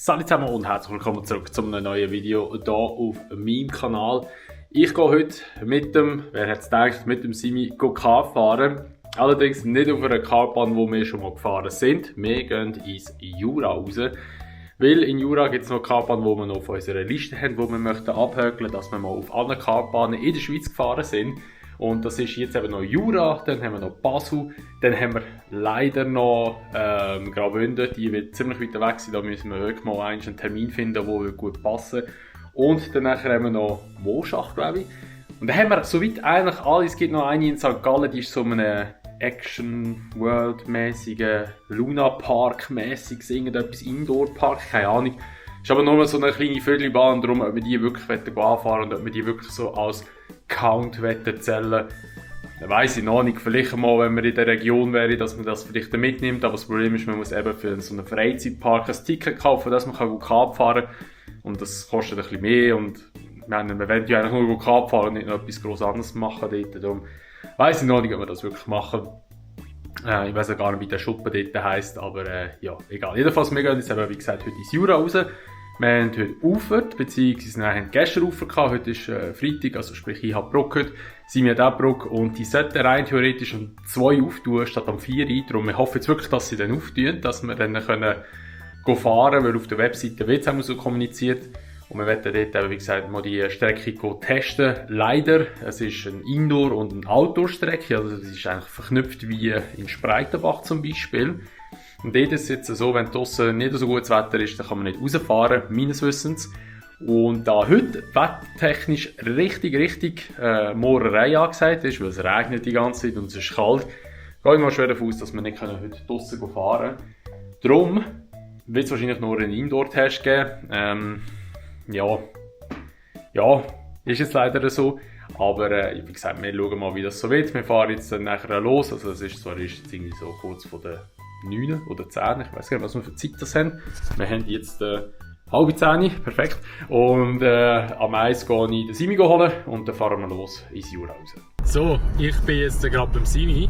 Salut zusammen und herzlich willkommen zurück zu einem neuen Video hier auf meinem Kanal. Ich gehe heute mit dem, wer hätte es gedacht, mit dem Simi Kart fahren. Allerdings nicht auf einer Kartbahn, wo wir schon mal gefahren sind. Wir gehen ins Jura raus. Weil in Jura gibt es noch Kartbahnen, die wir noch auf unserer Liste haben, die wir möchten abhökeln, dass wir mal auf anderen Kartbahnen in der Schweiz gefahren sind. Und das ist jetzt eben noch Jura, dann haben wir noch Basel, dann haben wir leider noch Graubünden, die wird ziemlich weit weg sein, da müssen wir wirklich mal einen Termin finden, der gut passen. Und dann haben wir noch Moschach, glaube ich. Und dann haben wir soweit eigentlich alle, es gibt noch eine in St. Gallen, die ist so einem Action-World-mäßigen, Luna-Park-mäßiges, irgendetwas Indoor-Park, keine Ahnung. Ist aber nur so eine kleine Viertelbahn, darum, ob wir die wirklich anfahren und ob wir die wirklich so als Count zählen. Dann weiss ich noch nicht, vielleicht mal, wenn wir in der Region wären, dass man das vielleicht mitnimmt, aber das Problem ist, man muss eben für so einen Freizeitpark ein Ticket kaufen, dass man gut Kart fahren kann. Und das kostet ein bisschen mehr und wir wollen ja eigentlich nur Kart fahren und nicht noch etwas gross anderes machen dort. Darum weiss ich noch nicht, ob wir das wirklich machen. Ich weiss ja gar nicht, wie der Schuppen dort heisst, aber ja, egal. Jedenfalls, wir gehen jetzt eben, wie gesagt, heute ins Jura raus. Wir haben heute Auffahrt, beziehungsweise wir haben gestern Auffahrt gehabt. Heute ist Freitag, also sprich ich habe Brücke heute. Sie haben auch Brücke und die sollten rein theoretisch um 2 auftun, statt um 4 Uhr. Darum, wir hoffen jetzt wirklich, dass sie dann auftun, dass wir dann können fahren, weil auf der Webseite wird es auch so kommuniziert. Und wir werden dort, wie gesagt, mal die Strecke testen. Leider, es ist eine Indoor- und eine Outdoor-Strecke, also es ist eigentlich verknüpft wie in Spreitenbach zum Beispiel. Und dort ist es jetzt so, wenn draussen nicht so gutes Wetter ist, dann kann man nicht rausfahren, meines Wissens. Und da heute wettertechnisch richtig Mohrerei angesagt ist, weil es regnet die ganze Zeit und es ist kalt, gehe ich mal schwer davon aus, dass wir nicht heute draussen fahren können. Darum wird es wahrscheinlich nur einen Indoor-Test geben. Ja, ist jetzt leider so. Aber wie gesagt, wir schauen mal, wie das so wird. Wir fahren jetzt dann nachher los. Also es ist jetzt irgendwie so kurz vor der 9 oder 10. Ich weiß gar nicht, was wir für Zeit das haben. Wir haben jetzt halbe 10, perfekt. Und am 1 gehe ich den Simi holen und dann fahren wir los ins Jura raus. So, ich bin jetzt gerade beim Simi.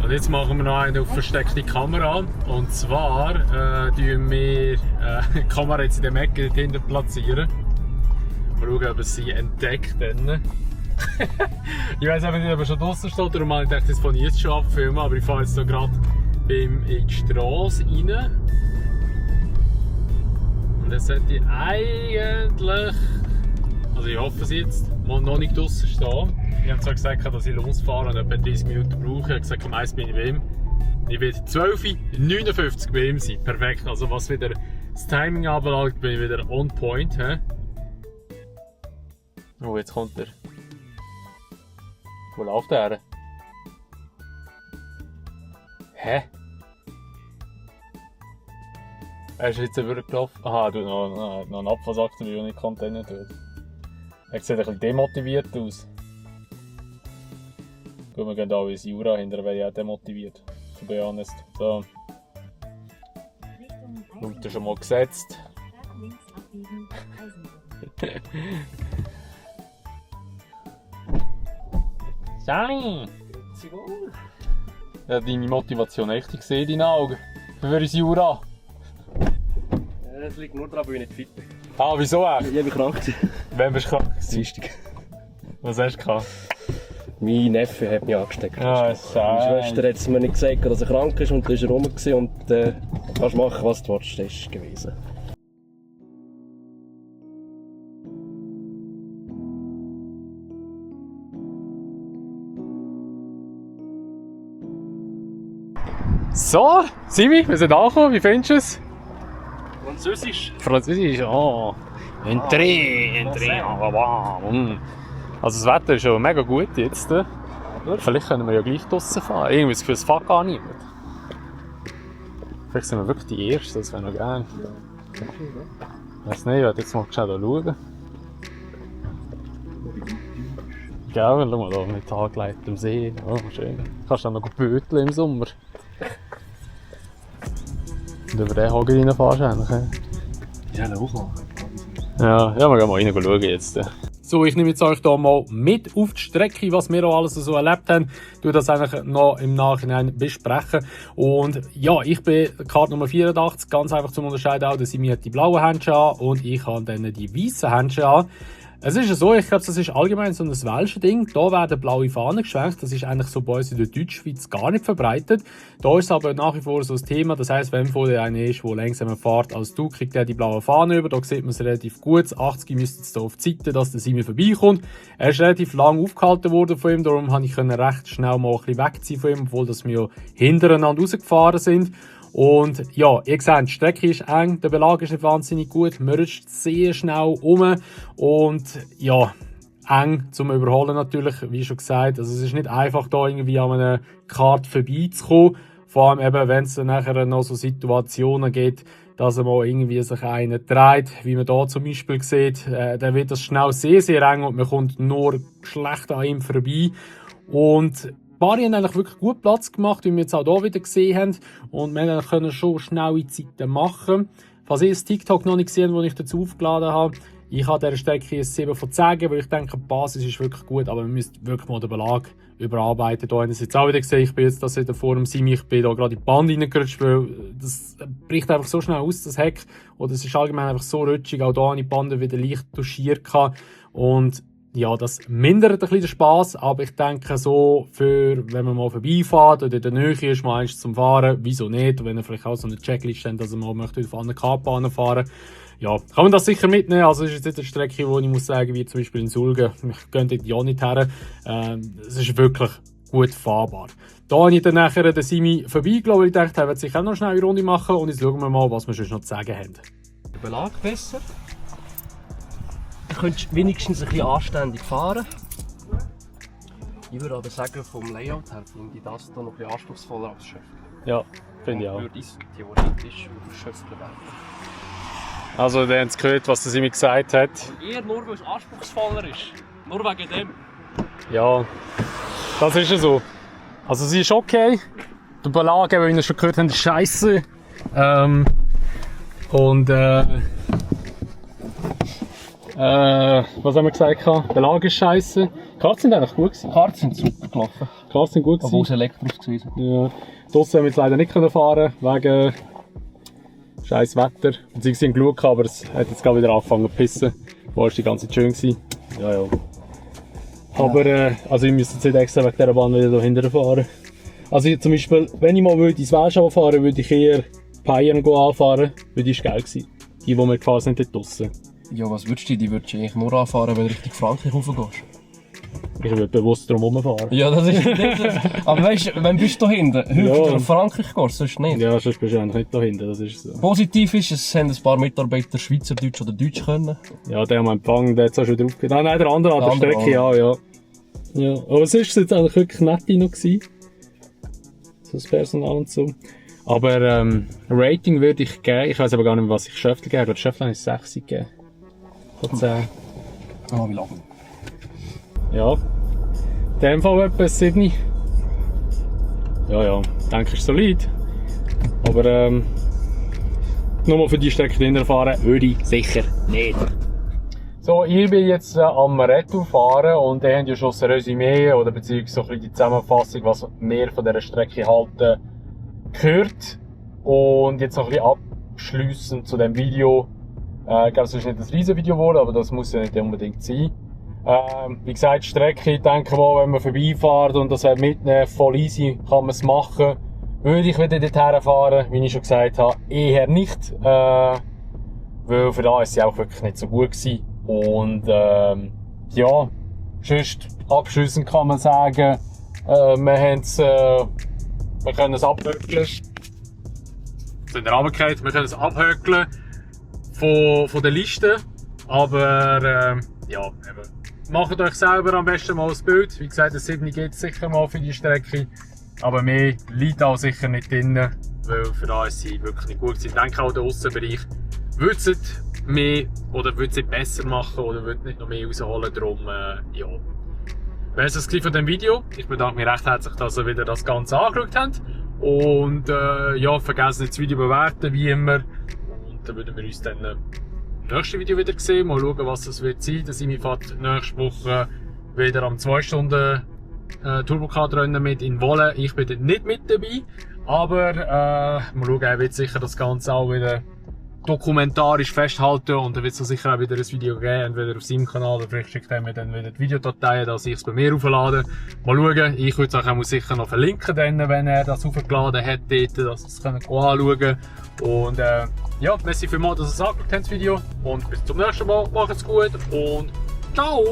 Und jetzt machen wir noch eine auf versteckte Kamera. Und zwar tun wir die Kamera jetzt in der Ecke hinten platzieren. Wir schauen, ob es sie entdeckt. Ich weiß aber nicht, ob er schon draußen steht. Darum habe ich gedacht, das fange ich jetzt schon abfilmen. Aber ich fahre jetzt hier gerade in die Straße rein. Und dann sollte ich eigentlich, also ich hoffe es jetzt, mal noch nicht draußen stehen. Ich habe zwar gesagt, dass ich losfahre und etwa 30 Minuten brauche. Ich habe gesagt, am meisten bin ich bei ihm. Ich werde 12:59 bei ihm sein. Perfekt. Also was wieder das Timing anbelangt, bin ich wieder on point. He? Oh, jetzt kommt er. Wo läuft er? Hä? Er ist jetzt übergelaufen. Aha, du noch einen Abfallsack, den ich nicht Container tut. Er sieht ein bisschen demotiviert aus. Gut, wir gehen alle ins Jura, hinterher wäre ich auch demotiviert, to be honest. So. Route schon mal gesetzt. Sally! Ja, deine Motivation echt, ich sehe deine Augen. Für ins Jura. Ja, es liegt nur daran, weil ich nicht fit bin. Ah, wieso echt? Ich bin krank. Wann bist du krank? Dienstag. Was hast du gehabt? Mein Neffe hat mich angesteckt. Ah, Meine Schwester hat es mir nicht gesagt, dass er krank ist, und dann war er rum und kannst machen, was du willst, das ist gewesen. So, Simi, wir sind angekommen, wie findest du es? Französisch? Französisch, oh. Entree. Also das Wetter ist schon mega gut jetzt. Vielleicht können wir ja gleich draussen fahren. Irgendwie das Gefühl, es fährt gar niemand. Vielleicht sind wir wirklich die Ersten, das wäre noch geil. Ich weiß nicht, ich werde jetzt mal schnell schauen. Gell, schau mal da mit angelegtem See. Oh, schön. Kannst du dann noch böteln im Sommer. Und über den Hagen reinfahrst du eigentlich. Ja, auch mal. Ja, wir gehen mal rein schauen jetzt. So, ich nehme jetzt euch hier mal mit auf die Strecke, was wir auch alles so erlebt haben. Ich tue das eigentlich noch im Nachhinein besprechen. Und ja, ich bin Karte Nummer 84, ganz einfach zum Unterscheiden auch, dass Simi hat die blauen Handschuhe an und ich habe dann die weißen Handschuhe an. Es ist ja so, ich glaube, das ist allgemein so ein Welsche Ding. Da werden blaue Fahnen geschwenkt. Das ist eigentlich so bei uns in der Deutschschweiz gar nicht verbreitet. Da ist es aber nach wie vor so ein Thema. Das heisst, wenn vor dir einer ist, der langsamer fährt als du, kriegt er die blaue Fahne über. Da sieht man es relativ gut. 80 müsste jetzt hier auf die Seite, dass der Simi vorbeikommt. Er ist relativ lang aufgehalten worden von ihm. Darum konnte ich recht schnell mal ein bisschen wegziehen von ihm, obwohl dass wir hintereinander rausgefahren sind. Und ja, ihr seht, die Strecke ist eng, der Belag ist nicht wahnsinnig gut, man rutscht sehr schnell um und ja, eng zum Überholen natürlich, wie schon gesagt. Also es ist nicht einfach, da irgendwie an einer Karte vorbeizukommen. Vor allem eben, wenn es dann nachher noch so Situationen gibt, dass mal irgendwie sich einer dreht, wie man da zum Beispiel sieht, dann wird das schnell sehr, sehr eng und man kommt nur schlecht an ihm vorbei. Und Bari haben eigentlich wirklich gut Platz gemacht, wie wir jetzt auch hier wieder gesehen haben. Und wir können schon schnelle Zeiten machen. Falls ihr das TikTok noch nicht gesehen habt, das ich dazu aufgeladen habe, ich habe dieser Strecke ein 7 von 10 gegeben, weil ich denke, die Basis ist wirklich gut, aber wir müssen wirklich mal den Belag überarbeiten. Hier haben wir es jetzt auch wieder gesehen, ich bin jetzt das wieder vor dem Simi, ich bin da gerade in die Band reingerutscht, weil das bricht einfach so schnell aus, das Heck. Oder es ist allgemein einfach so rutschig, auch hier habe ich die Bande wieder leicht touchiert. Und ja, das mindert ein bisschen den Spass, aber ich denke so, wenn man mal vorbeifährt oder in der Nähe ist, mal eins zum Fahren, wieso nicht? Und wenn er vielleicht auch so eine Checkliste hat, dass er mal möchte auf einer Kartbahn fahren, ja, kann man das sicher mitnehmen. Also es ist jetzt eine Strecke, wo ich muss sagen, wie zum Beispiel in Sulgen, ich gehe dort ja nicht her, es ist wirklich gut fahrbar. Da habe ich dann nachher den Simi vorbeigelassen, weil ich dachte, er wird sich auch noch schnell eine Runde machen und jetzt schauen wir mal, was wir schon noch zu sagen haben. Der Belag besser. Du könntest wenigstens ein bisschen anständig fahren. Ich würde aber sagen, vom Layout her finde ich das hier noch ein bisschen anspruchsvoller als Schöffler. Ja, finde ich auch. Würde ich theoretisch auf Schöffler werden. Also, ihr habt es gehört, was der Simi gesagt hat. Und eher nur, weil es anspruchsvoller ist. Nur wegen dem. Ja, das ist ja so. Also, sie ist okay. Der Belag, wie wir schon gehört haben, ist scheiße. Was haben wir gesagt? Der Belag ist scheiße. Die Karten sind eigentlich gut gewesen. Die Karten sind super gelaufen. Die Karten sind gut gewesen. Obwohl es elektrisch gewesen. Ja. Draussen haben wir jetzt leider nicht fahren wegen scheiß Wetter. Und sie sind geschaut, aber es hat jetzt gerade wieder angefangen zu pissen. War die ganze Zeit schön gewesen. Ja, ja. Aber also ich müsste jetzt nicht extra wegen dieser Bahn wieder hinterher fahren. Also zum Beispiel, wenn ich mal ins Welschau fahren würde ich eher Bayern anfahren, weil die war geil gewesen. Die wir gefahren sind, dort draussen. Ja, was würdest du? Die würdest du eigentlich nur anfahren, wenn du Richtung Frankreich raufgehst. Ich würde bewusst drum herumfahren. Ja, das ist das. Aber weißt du, wenn bist du da hinten? Heute Ja. nach Frankreich gehst, sonst nicht. Ja, sonst bist du eigentlich nicht da hinten, das ist so. Positiv ist, es haben ein paar Mitarbeiter Schweizerdeutsch oder Deutsch können. Ja, der haben wir empfangen, der hat zwar schon drauf gegeben. Nein, der andere an der andere Strecke, ja. Ja, aber sonst war es jetzt eigentlich wirklich nett noch gewesen. So das Personal und so. Aber Rating würde ich geben, ich weiß aber gar nicht mehr, was ich Schöffler gebe. Ich glaube, Schöffler habe ich 6 gegeben. Von 10. Ah, wie lange? Ja. In dem Fall etwa 7. Ja, denke ich, ist solid. Aber nur für die Strecke drinnen fahren würde ich sicher nicht. So, ich bin jetzt am Retour fahren und ihr habt ja schon das Resümee oder beziehungsweise so ein bisschen die Zusammenfassung, was wir von dieser Strecke halten, gehört. Und jetzt noch ein bisschen abschliessend zu dem Video. Ich glaube, es ist nicht ein riesen Video geworden, aber das muss ja nicht unbedingt sein. Wie gesagt, die Strecke, ich denke mal, wenn man vorbeifährt und das mitnehmen, voll easy, kann man es machen. Würde ich wieder dorthin fahren, wie ich schon gesagt habe, eher nicht. Weil für da ist sie auch wirklich nicht so gut gewesen. Und ja, sonst abschliessend kann man sagen, wir können es abhökeln. So in der Runtergefallen, wir können es abhökeln von der Liste. Aber ja, macht euch selber am besten mal ein Bild. Wie gesagt, das 7 geht sicher mal für die Strecke. Aber mehr liegt auch sicher nicht drin, weil für da ist sie wirklich nicht gut. Ich denke auch der Aussenbereich würde es mehr oder würde es besser machen oder würde nicht noch mehr rausholen. Darum, ja. Wäre es das von dem Video. Ich bedanke mich recht herzlich, dass ihr wieder das Ganze angeschaut habt. Und ja, vergessen nicht das Video bewerten, wie immer. Und dann würden wir uns dann nächsten Video wieder sehen. Mal schauen, was das wird sein. Der Simi fährt nächste Woche wieder am 2 Stunden Turbocard-Rennen mit in Wolle. Ich bin dort nicht mit dabei, aber mal schauen, er wird sicher das Ganze auch wieder dokumentarisch festhalten und dann wird es sicher auch wieder ein Video geben, entweder auf seinem Kanal oder vielleicht schickt er mir dann wieder die Videodateien, dass ich es bei mir auflade. Mal schauen, ich würde es auch sicher noch verlinken, dann, wenn er das aufgeladen hat, dort, dass ihr es anschauen könnt. Und ja, merci vielmals, dass ihr es angeschaut habt, das Video, und bis zum nächsten Mal, macht's gut und ciao!